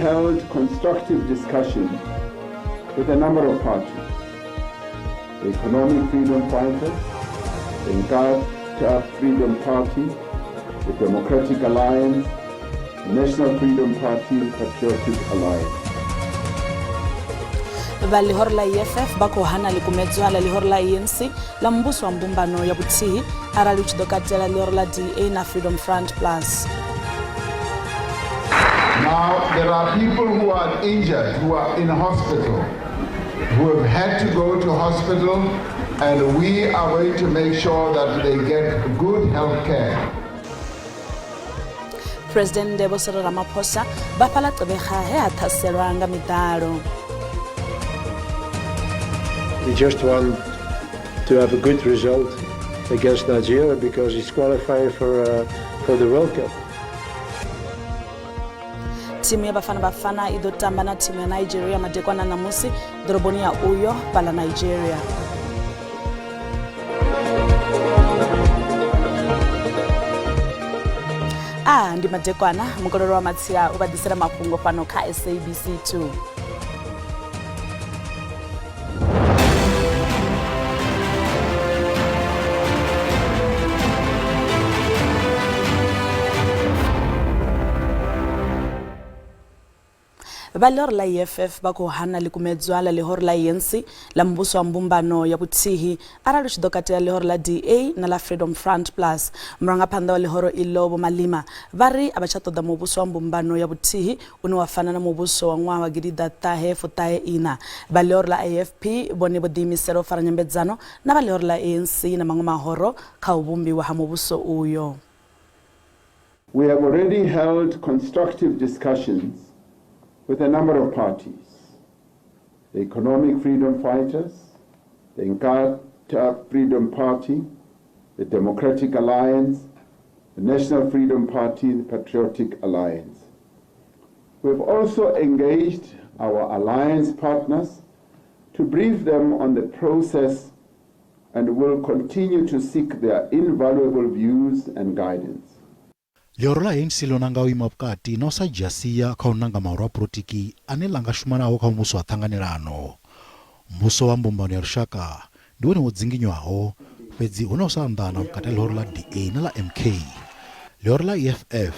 held constructive discussions with a number of parties. The Economic Freedom Fighters, the Inkatha Freedom Party, the Democratic Alliance, the National Freedom Party, the Patriotic Alliance. Vha ḽihoro ḽa EFF vha khou hana ḽikumedzwa ḽa ḽihoro ḽa ANC ḽa muvhuso wa mbumbano ya vhuthihi arali u tshi ḓo katela ḽihoro ḽa DA na Freedom Front Plus. Now, there are people who are injured, who are in hospital, who have had to go to hospital, and we are going to make sure that they get good health care. Presidennde Vho Cyril Ramaphosa vha fhaḽa Gqeberha he ha ṱhaselwa nga miḓalo. We just want to have a good result against Nigeria because it's qualifying for the World Cup. Thimu ya Bafana Bafana i ḓo tamba na thimu ya Nigeria madekwana ṋamusi ḓoroboni ya Uyo fhaḽa Nigeria. A ndi madekwana mukololo wa matsila u vha ḓisela mafhungo fhano kha SABC 2. Vha ḽihoro ḽa EFF vha khou hana ḽikumedzwa ḽa ḽihoro ḽa ANC ḽa muvhuso wa mbumbano ya vhuthihi arali u tshi ḓo katela ḽihoro ḽa DA na ḽa Freedom Front Plus. Murangaphanḓa wa ḽihoro iḽo Vho Malema vha ri a vha tsha ṱoḓa muvhuso wa mbumbano ya vhuthihi une wa fana na muvhuso wa ṅwaha wa gidiḓaṱahe fuṱahe iṋa. Vha ḽihoro ḽa IFP vhone vho ḓiimisela u fara nyambedzano na vha ḽihoro ḽa ANC na maṅwe mahoro kha u vhumbiwa ha muvhuso uyo. We have already held constructive discussions with a number of parties. The Economic Freedom Fighters, the Inkatha Freedom Party, the Democratic Alliance, the National Freedom Party, the Patriotic Alliance. We've also engaged our alliance partners to brief them on the process and will continue to seek their invaluable views and guidance. Ḽihoro ḽa ANC ḽo nanga u ima vhukati na u sa dzhia sia kha u nanga mahoro a polotiki ane ḽa nga shuma nao kha muvhuso wa ṱhanganelano. Muvhuso wa Mbumbano ya Lushaka ndi wone wo dzinginywaho, fhedzi hu na u sa anḓana vhukati ha ḽihoro ḽa DA na ḽa MK. Ḽihoro ḽa EFF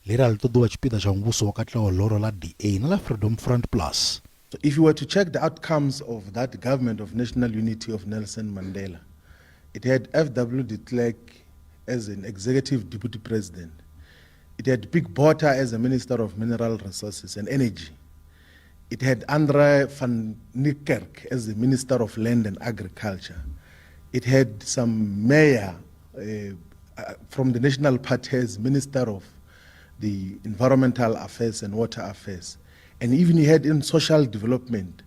ḽi ri a ḽi ṱoḓi u vha tshipiḓa tsha muvhuso wo katelaho ḽihoro ḽa DA na ḽa Freedom Front Plus. So if you were to check the outcomes of that government of national unity of Nelson Mandela, it had F.W. de Klerk as an executive deputy president. It had Pik Botha as a minister of mineral resources and energy. It had Andre van Niekerk as the minister of land and agriculture. It had some mayor from the National Party as minister of the environmental affairs and water affairs. And even he had in social development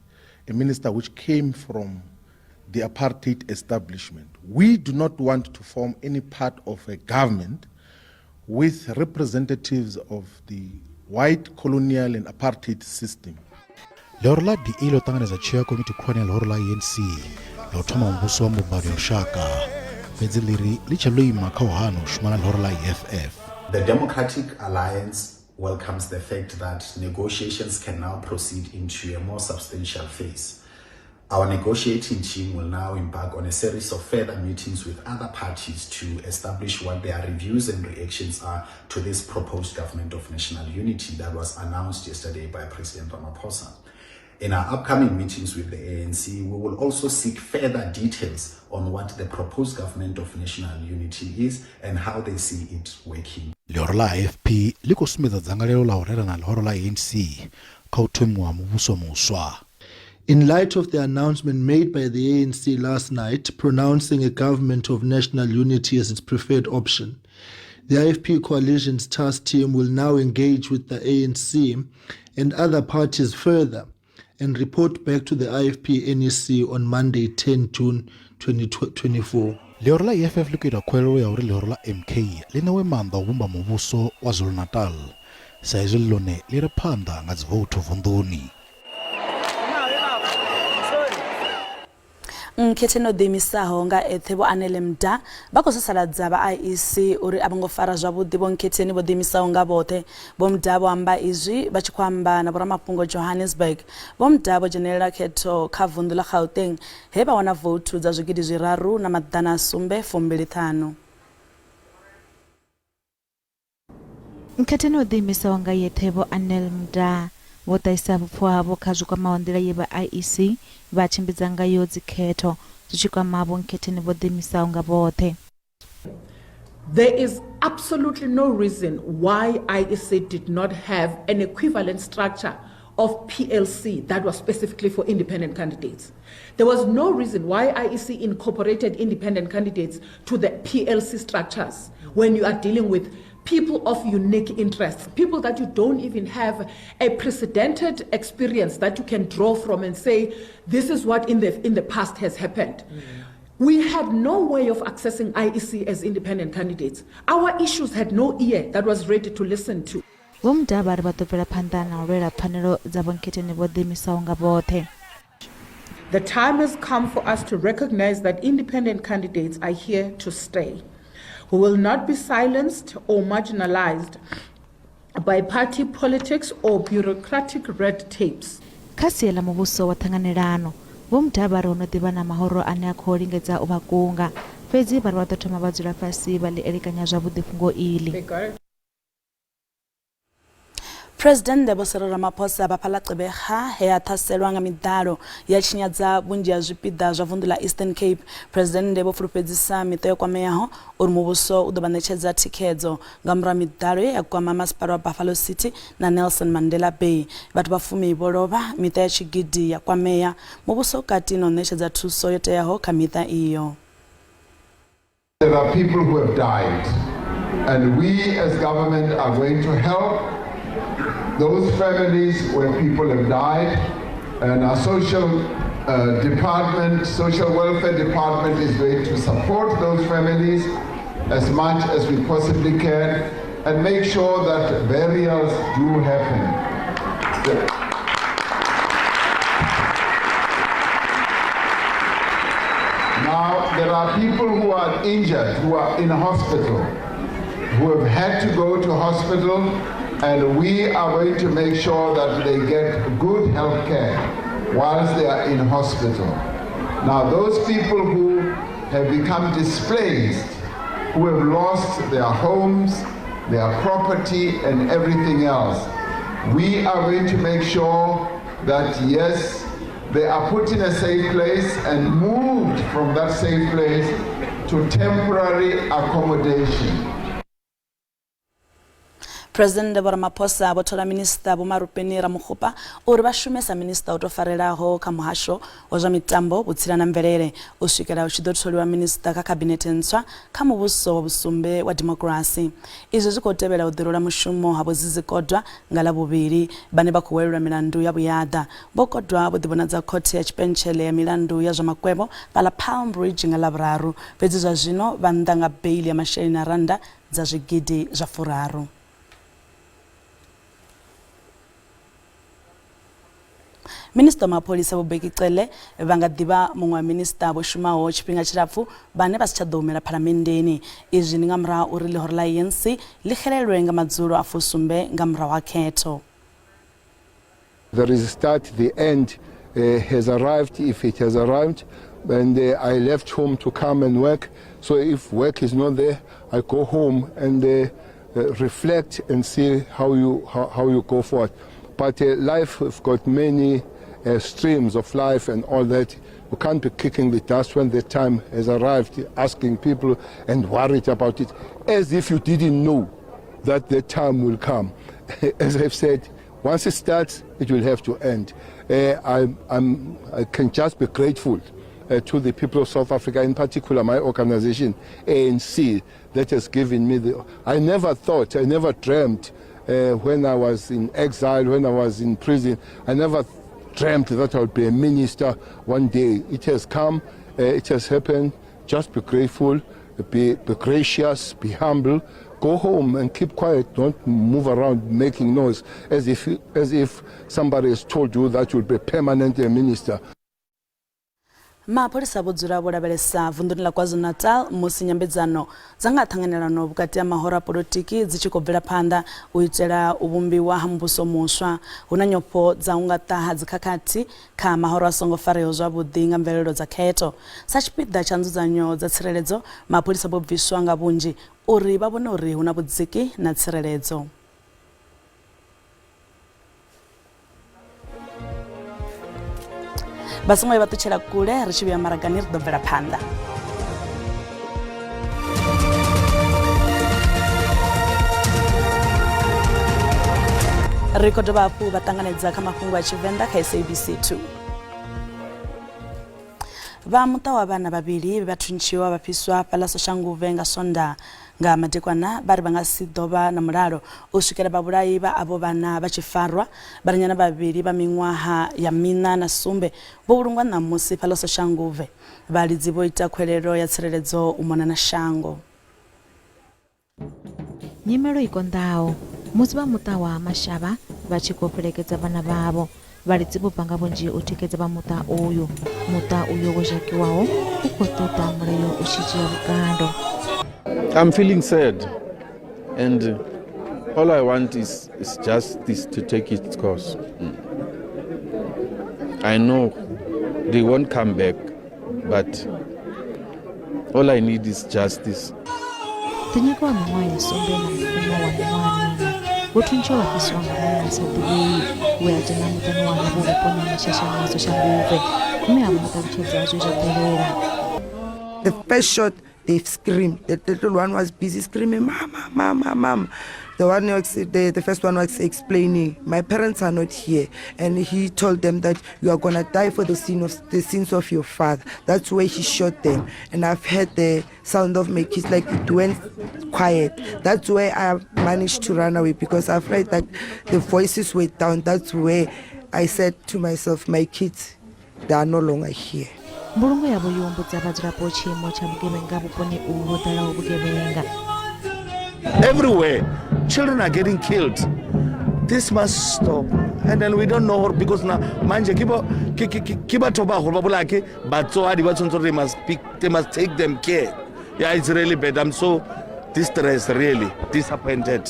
a minister which came from the apartheid establishment. We do not want to form any part of a government with representatives of the white colonial and apartheid system. Ḽihoro ḽa DA ḽo ṱanganedza tsheo ya komiti khulwane ya ḽihoro ḽa ANC ya u thoma muvhuso wa mbumbano ya lushaka, fhedzi ḽi ri ḽi tshe ḽo ima kha u hana u shuma na ḽihoro ḽa EFF. The Democratic Alliance welcomes the fact that negotiations can now proceed into a more substantial phase. Our negotiating team will now embark on a series of further meetings with other parties to establish what their reviews and reactions are to this proposed government of national unity that was announced yesterday by President Ramaphosa. In our upcoming meetings with the ANC, we will also seek further details on what the proposed government of national unity is and how they see it working. Ḽihoro ḽa IFP ḽi khou sumbedza dzangalelo ḽa u rera na ḽihoro ḽa ANC kha u thomiwa ha muvhuso muswa. In light of the announcement made by the ANC last night pronouncing a government of national unity as its preferred option, the IFP coalition's task team will now engage with the ANC and other parties further and report back to the IFP NEC on Monday, 10 June 2024. Ḽihoro ḽa EFF ḽi khou ita khuwelelo ya uri ḽihoro ḽa MK ḽi ṋewe maanḓa a u vhumba muvhuso KwaZulu-Natal sa izwi ḽi ḽone ḽi re phanḓa nga dzivouthu vunḓuni. Nkhetheni o ḓiimisaho nga eṱhe Vho Anele Mda vha khou sasaladza vha IEC uri a vho ngo fara zwavhuḓi Vho Nkhetheni vho ḓiimisaho nga vhoṱhe. Vho Mda vho amba izwi vha tshi khou amba na vhoramafhungo Johannesburg. Vho Mda vho dzhenelela khetho kha vunḓu ḽa Gauteng he vha wana vouthu dza zwigidi zwiraru na maḓana a sumbe fumbili ṱhanu. Nkhetheni o ḓiimisaho nga yeṱhe Vho Anel Mda vho ṱahisa vhupfiwa havho kha zwi kwamaho nḓila ye vha IEC vha tshimbidza ngayo dzikhetho zwi tshi kwama Vho Nkhetheni vho ḓiimisaho nga vhoṱhe. There is absolutely no reason why IEC did not have an equivalent structure of PLC that was specifically for independent candidates. There was no reason why IEC incorporated independent candidates to the PLC structures when you are dealing with people of unique interests, people that you don't even have a precedented experience that you can draw from and say, this is what in the, in the past has happened. Mm. We had no way of accessing IEC as independent candidates. Our issues had no ear that was ready to listen to. Vho Mda vha ri vha ḓo bvela phanḓa na u lwela pfanelo dza vhonkhetheni vho ḓiimisaho nga vhoṱhe. The time has come for us to recognize that independent candidates are here to stay. We will not be silenced or marginalized by party politics or bureaucratic red tapes. Kha sia ḽa muvhuso wa ṱhanganelano, Vho Mda vha ri ho no ḓi vha na mahoro ane a khou lingedza u vha kunga, fhedzi vha ri vha ḓo thoma vha dzula fhasi vha ḽi elekanya zwavhuḓi fhungo iḽi. Phresidennde Vho Cyril Ramaphosa vha fhaḽa Gqeberha he ha ṱhaselwa nga miḓalo ya tshinyadza vhunzhi ha zwipiḓa zwa vunḓu ḽa Eastern Cape. Phresidennde vho fulufhedzisa miṱa yo kwameaho uri muvhuso u ḓo vha ṋetshedza thikhedzo nga murahu ha miḓalo ye ya kwama masipala wa Buffalo City na Nelson Mandela Bay. Vhathu vha fumi vho lovha, miṱa ya tshigidi ya kwamea. Muvhuso u kati na u ṋetshedza thuso yo teaho kha miṱa iyo. There are people who have died, and we as government are going to help those families where people have died, and our social department, social welfare department is going to support those families as much as we possibly can and make sure that burials do happen. Now, there are people who are injured, who are in hospital, who have had to go to hospital, and we are going to make sure that they get good health care whilst they are in hospital. Now, those people who have become displaced, who have lost their homes, their property, and everything else, we are going to make sure that, yes, they are put in a safe place and moved from that safe place to temporary accommodation. President Vho Ramaphosa vho thola Minisiṱa Vho Marupeni Ramokgopa uri vha shume sa minisiṱa o tou farelaho kha muhasho wa zwa mitambo, vhutsila na mvelele u swikela hu tshi ḓo tholiwa minisiṱa kha khabinethe ntswa kha muvhuso wa vhusumbe wa dimokirasi. Izwi zwi khou tevhela u ḓirula mushumo ha Vho Zizi Kodwa nga Ḽavhuvhili, vhane vha khou hwelelwa milandu ya vhuyaḓa. Vho Kodwa vho ḓivhonadza khothe ya tshipentshele ya milandu ya zwa makwevho fhaḽa Palm Ridge nga Ḽavhuraru, fhedzi zwa zwino vha nnḓa nga beiḽi ya masheleni a rannda dza zwigidi zwa furaru. Minisiṱa wa mapholisa Vho Bheki Cele vha nga ḓi vha muṅwe wa minisiṱa vho shumaho tshifhinga tshilapfu vhane vha si tsha ḓo humela phalamenndeni. Izwi ndi nga murahu ha uri ḽihoro ḽa ANC ḽi xelelwe nga madzulo a fusumbe nga murahu ha khetho. There is start, the end uh, has arrived, if it has arrived, and uh, I left home to come and work. So if work is not there, I go home and uh, reflect and see how you, how, how you go forward. But uh, life has got many uh, streams of life and all that. You can't be kicking the dust when the time has arrived, asking people and worried about it, as if you didn't know that the time will come. As I've said, once it starts, it will have to end. Uh, I, I'm, I can just be grateful uh, to the people of South Africa, in particular my organization, ANC, that has given me the... I never thought, I never dreamt when I was in exile, when I was in prison, I never dreamt that I would be a minister one day. It has come, it has happened. Just be grateful, be, be gracious, be humble. Go home and keep quiet. Don't move around making noise as if, as if somebody has told you that you'll be permanently a minister. Mapholisa vho dzula vho lavhelesa vunḓuni ḽa KwaZulu-Natal musi nyambedzano dza nga ṱhanganelano vhukati ha mahoro a polotiki dzi tshi khou bvela phanḓa u itela u vhumbiwa ha muvhuso muswa. Hu na nyofho dza u nga ṱaha dzikhakhathi kha mahoro a songo fareho zwavhuḓi nga mvelelo dza khetho. Sa tshipiḓa tsha nzudzanyo dza tsireledzo, mapholisa vho bviswa nga vhunzhi uri vha vhone uri hu na vhudziki na tsireledzo. Vha songo vha ṱutshela kule, ri tshi vhuya maragani ri ḓo bvela phanḓa. Ri khou dovha hafhu vha ṱanganedza kha mafhungo a Tshivenḓa kha SABC 2. Vha muṱa wa vhana vhavhili vhe vha thuntshiwa vha fhiswa fhaḽa Soshanguve nga Sondaha nga madekwana vha ri vha nga si ḓo vha na mulalo u swikela vhavhulayi vha avho vhana vha tshi farwa. Vhananyana vhavhili vha miṅwaha ya miṋa na sumbe vho vhulungwa ṋamusi fhaḽa Soshanguve. Vhalidzi vho ita khwelelo ya tsireledzo u mona na shango. Nyimelo i konḓaho musi vha muṱa wa ha Mashaba vha tshi khou fhelekedza vhana vhavho. Vhalidzi vho bva nga vhunzhi u tikedza vha muṱa uyu. Muṱa uyo wo zhakiwaho u khou ṱoḓa mulayo u tshi dzhia vhukando. I'm feeling sad and all I want is, is justice to take its course. Mm. I know they won't come back, but all I need is justice. Ḓinyaka wa miṅwaha ya sumbe na mufunwa wa miṅwaha miṋa vho thuntshiwa vha fhiswa nga munna a sa ḓivhei we a dzhena muṱani wa havho vhuponi ha Mashashani wa Soshanguve. Mme avho vho ṱalutshedza zwe zwa bvelela. The first shot, they screamed. The little one was busy screaming, Mama, Mama, Mama. The one was, the first one was explaining, my parents are not here. And he told them that you are gonna die for the sin of the sins of your father. That's where he shot them. And I've heard the sound of my kids, like it went quiet. That's where I managed to run away because I felt that the voices were down. That's where I said to myself, my kids, they are no longer here. Mbulungo yavho yo humbudza vhadzulapo tshiimo tsha vhugevhenga vhuponi uhu ho ḓalaho vhugevhenga. Everywhere, children are getting killed. This must stop. And then we don't know because now manje ke batho ba ba bolaya ke batswadi ba tshwanetse they must pick, they must take them care. Yeah, it's really bad. I'm so distressed, really disappointed.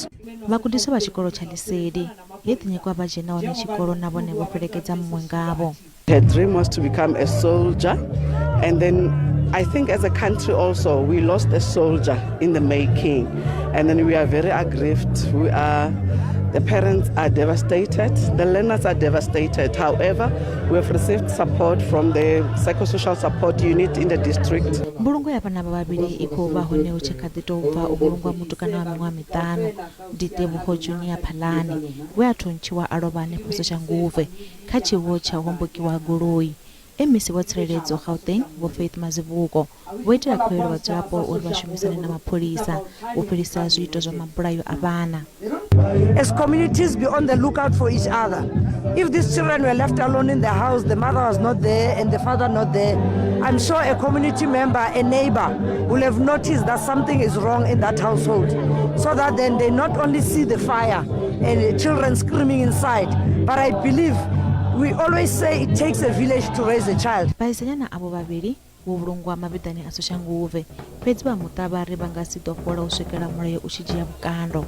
Vhagudiswa vha tshikolo tsha Lisedi he Ḓinyikwa vha dzhena hone tshikolo na vhone vho fhelekedza muṅwe ngavho. Her dream was to become a soldier, and then I think as a country also we lost a soldier in the making, and then we are very aggrieved. We are, the parents are devastated, the learners are devastated. However, we have received support from the psychosocial support unit in the district. Mbulungo ya vhana vha vhavhili i khou vha hone hu tshi kha ḓi tou bva u vhulungwa mutukana wa miṅwaha miṱanu ndi Tebogo Junior Phalane we a thuntshiwa a lovha hanefho Soshanguve kha tshiwo tsha u hombokiwa ha goloi. MEC wa tsireledzo Gauteng Vho Faith Mazibuko vho itela khuwelelo vhadzulapo uri vha shumisane na mapholisa u fhelisa zwiito zwa mabulayo a vhana. As communities, be on the lookout for each other. If these children were left alone in the house, the mother was not there and the father not there, I'm sure a community member, a neighbor, will have noticed that something is wrong in that household. So that then they not only see the fire and the children screaming inside, but I believe we always say it takes a village to raise a child. Vhaisanyana avho vhavhili vho vhulungwa mavhiḓani a Soshanguve, fhedzi vha muṱa vha ri vha nga si ḓo fhola u swikela mulayo u tshi dzhia vhukando.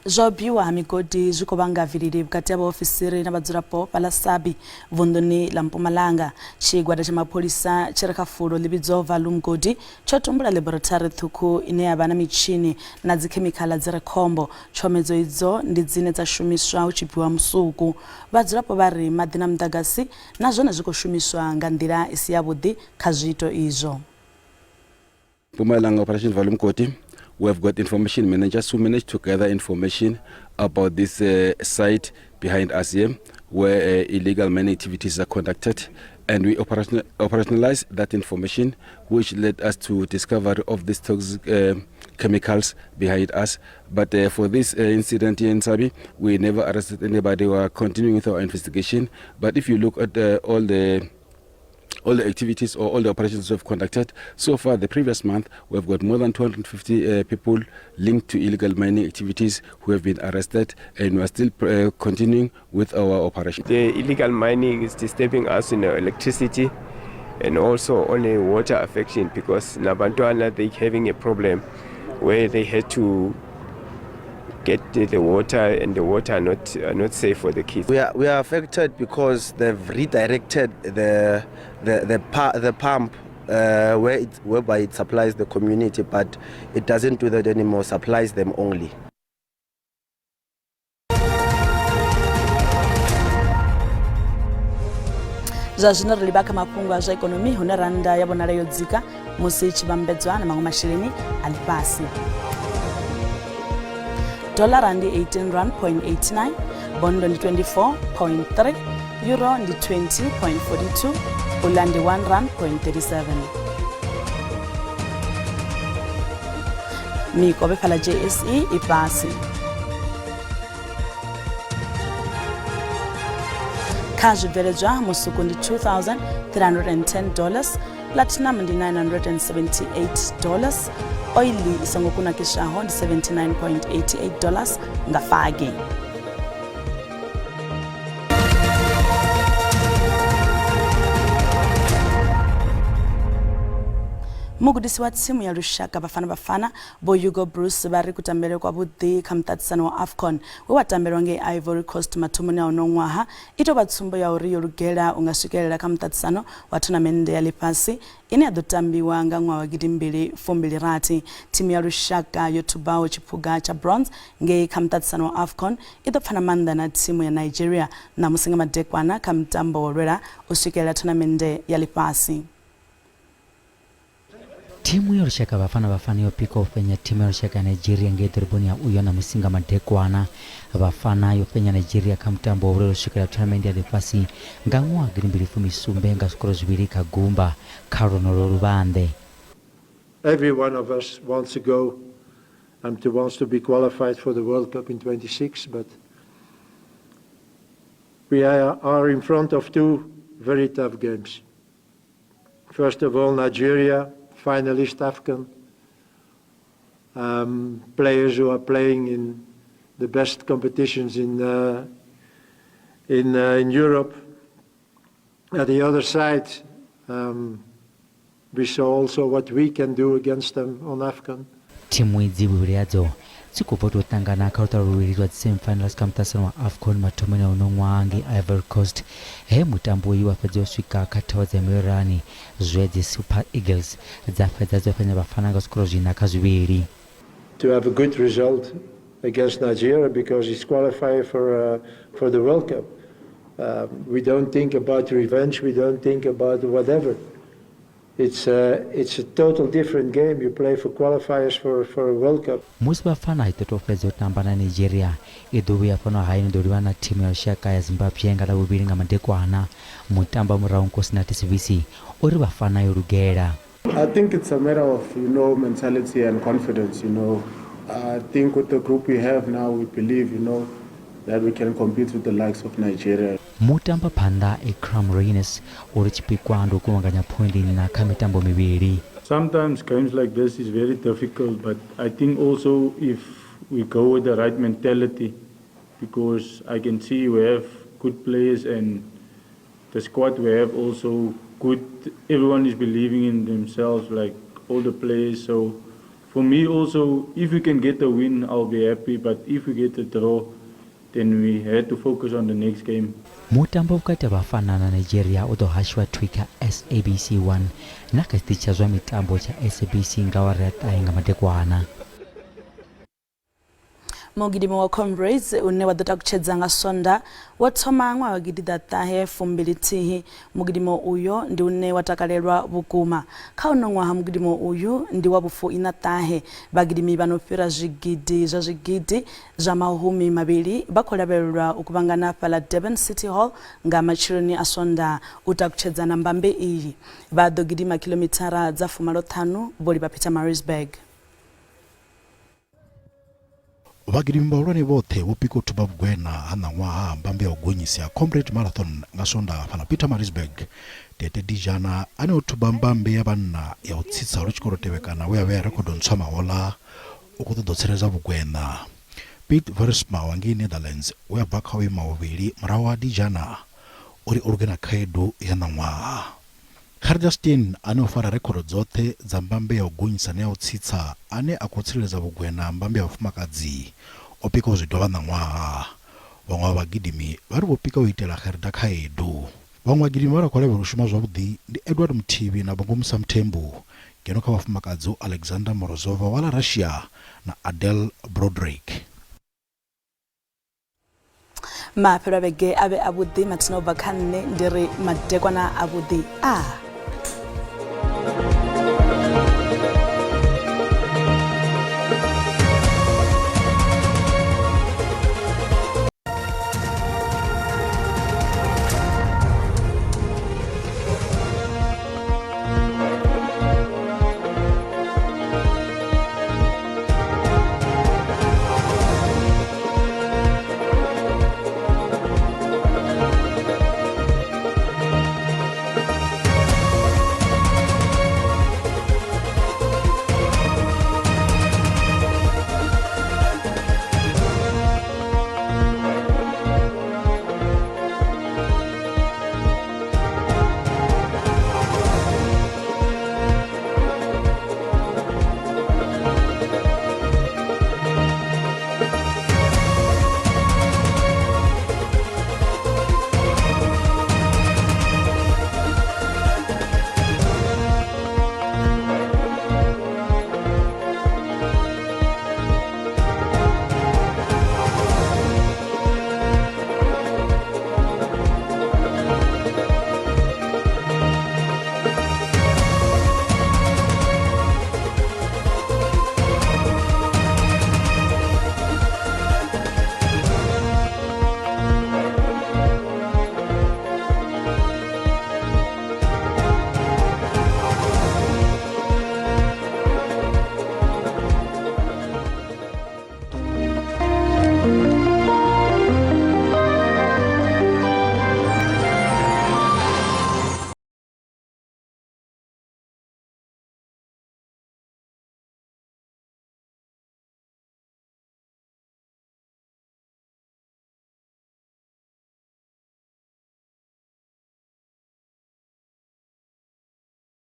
Zwa u bwiwa ha migodi zwi khou vhanga vilili vhukati ha vhaofisiri na vhadzulapo fhaḽa Sabi vunḓuni ḽa Mpumalanga. Tshigwada tsha mapholisa tshi re kha fulo ḽi vhidzwaho Valu Mugodi tsho tumbula ḽiborethari ṱhukhu ine ya vha na mitshini na dzikhemikhala dzi re khombo. Tshomedzo idzo ndi dzine dza shumiswa hu tshi bwiwa musuku. Vhadzulapo vha ri maḓi na muḓagasi na zwone zwi khou shumiswa nga nḓila i si yavhuḓi kha zwiito izwo. Mpumalanga Operation Vala Umgodi, we have got information managers who manage to gather information about this site behind us here, where illegal mining activities are conducted, and we operationalize that information, which led us to discovery of these toxic chemicals behind us. But for this incident here in Sabi, we never arrested anybody. We are continuing with our investigation. But if you look at all the all the activities or all the operations we've conducted so far the previous month, we've got more than 250 people linked to illegal mining activities who have been arrested, and we are still continuing with our operation. The illegal mining is disturbing us in our electricity and also on a water affection, because nabantwana, they having a problem where they had to get the water, and the water are not safe for the kids. We are affected because they've redirected the pump whereby it supplies the community, but it doesn't do that anymore, supplies them only. Zwa zwino ri livha kha mafhungo a zwa ikonomi, hune randa ya vhonala yo dzika musi i tshi vhambedzwa na maṅwe masheleni a ḽifhasi. Dollara ndi 18 rand point 89, bondo ndi 24.3, euro ndi 20.42, pula ndi 1 rand point 37. Mikovhe fhala JSE i fhasi. Kha zwibveledzwa, musuku ndi 2310 dollars, platinum ndi 978 dollars, oili i songo kunakiswaho ndi 79.88 dollars nga fagi. Mugudisi wa thimu ya lushaka Bafana Bafana Vho Hugo Broos vha ri kutambele kwavhuḓi kha muṱaṱisano wa AFCON we wa tambelwa ngei Ivory Coast mathomoni a uno ṅwaha i tou vha tsumbo ya uri yo lugela u nga swikelela kha muṱaṱisano wa thonamennde ya ḽifhasi ine ya ḓo tambiwa nga ṅwaha wa gidimbili fumbili rathi. Thimu ya lushaka yo thubaho tshiphuga tsha bronze ngei kha muṱaṱisano wa AFCON i ḓo pfana maanḓa na thimu ya Nigeria ṋamusi nga madekwana kha mutambo wo lwela u swikelela thonamennde ya ḽifhasi. Thimu ya lushaka Bafana Bafana yo pika u fhenya thimu ya lushaka ya Nigeria ngei ḓoroboni ya Uyo ṋamusi nga madekwana. Bafana yo fhenya Nigeria kha mutambo wa vhulelo u swikela thonamennde ya ḽifhasi nga ṅwaha gidimbili fumi sumbe nga zwikoro zwivhili kha gumba kha lwonolwo luvhanḓe. Every one of us wants to go and wants to be qualified for the World Cup in 26, but we are in front of two very tough games. First of all, Nigeria, finalist AFCON, players who are playing in the best competitions in Europe. At the other side, we saw also what we can do against them on AFCON. Thimu idzi vhuvhili hadzo dzi khou bva u tou ṱangana kha luṱa luvhili lwa dzi semifinals kha muṱaṱisano wa AFCON mathomoni a uno ṅwaha ngei Ivory Coast, he mutambo uyu wa fhedza u swika kha thawa dza milorani zwe dzi Super Eagles dza fhedza dzo fhenya Bafana nga zwikoro zwiṋa kha zwivhili. To have a good result against Nigeria because it's qualified for the World Cup. We don't think about revenge, we don't think about whatever. It's a total different game. You play for qualifiers for a World Cup. Musi Bafana i ḓo tou fhedza u tamba na Nigeria, i ḓo vhuya fhano hayani ḓo livha na thimu ya lushaka ya Zimbabwe nga Ḽavhuvhili nga madekwana. Mutambo wa murahu Nkosinathi Sibisi uri Bafana yo lugela. I think it's a matter of mentality and confidence. I think with the group we have now, we believe that we can compete with the likes of Nigeria. Mutamba phanḓa Iqraam Rayners uri tshipikwa ndi u kuvhanganya phoindi nṋa kha mitambo mivhili. Sometimes games like this is very difficult, but I think also if we go with the right mentality, because I can see we have good players and the squad we have also good. Everyone is believing in themselves, like all the players. So for me also, if we can get a win, I'll be happy. But if we get a draw, then we had to focus on the next game. Mutambo vhukati ha Bafana na Nigeria u ḓo hashiwa thwi kha SABC 1 na kha tshiṱitshi tsha zwa mitambo tsha SABC nga awara ya ṱahe nga madekwana. Mugidimo wa Comrades une wa ḓo takutshedza nga Sonda wo thoma ṅwaha wa gidiḓaṱahe fumbili thihi. Mugidimo uyo ndi une wa takalelwa vhukuma kha uno ṅwaha. Mugidimo uyu ndi wa vhufuiṋa ṱahe. Vhagidimi vha no fhira zwigidi zwa zwigidi zwa mahumi mavhili vha khou lavhelelwa u kuvhangana fhaḽa Durban City Hall nga matsheloni a Sonda u takutshedza na mbambe iyi. Vha ḓo gidima khilomithara dza fumalo ṱhanu vho livha Pietermaritzburg. Vhagidimi vhahulwane vhoṱhe vho pika u thuba vhugwena ha ṋaṅwaha ha mbambe ya u gonyisa ya Comrades Marathon nga Swondaha fhaḽa Pietermaritzburg. Tete Dijana ane o thuba mbambe ya vhanna ya u tsitsa lwa tshikolo tevhekana we a vhea rekhodo ntswa mahoḽa, u khou ṱoḓa u tsireledza vhugweṋa. Piet Wiersma wa ngei Netherlands we a bva kha u ima vhuvhili murahu ha Dijana o ri o lugela khaedu ya ṋaṅwaha. Gerda Steyn ane o fara rekhodo dzoṱhe dza mbambe ya u gonyisa na ya u tsitsa ane a khou tsireledza vhugweṋa ha mbambe ya vhafumakadzi o pika u zwi dovha ṋaṅwaha. Vhaṅwe vha vhagidimi vha ri vho pika u itela Gerda khaedu. Vhaṅwe vhagidimi vha re khou lavhelelwa u shuma zwavhuḓi ndi Edward Muthibi na Bongumusa Mthembu, ngeno kha vhafumakadzi hu Alexander Morozova wa ḽa Russia na Adele Broderick. Mafhelo a vhege a vhe avhuḓi mathina u bva kha nṋe ndi ri madekwana avhuḓi a.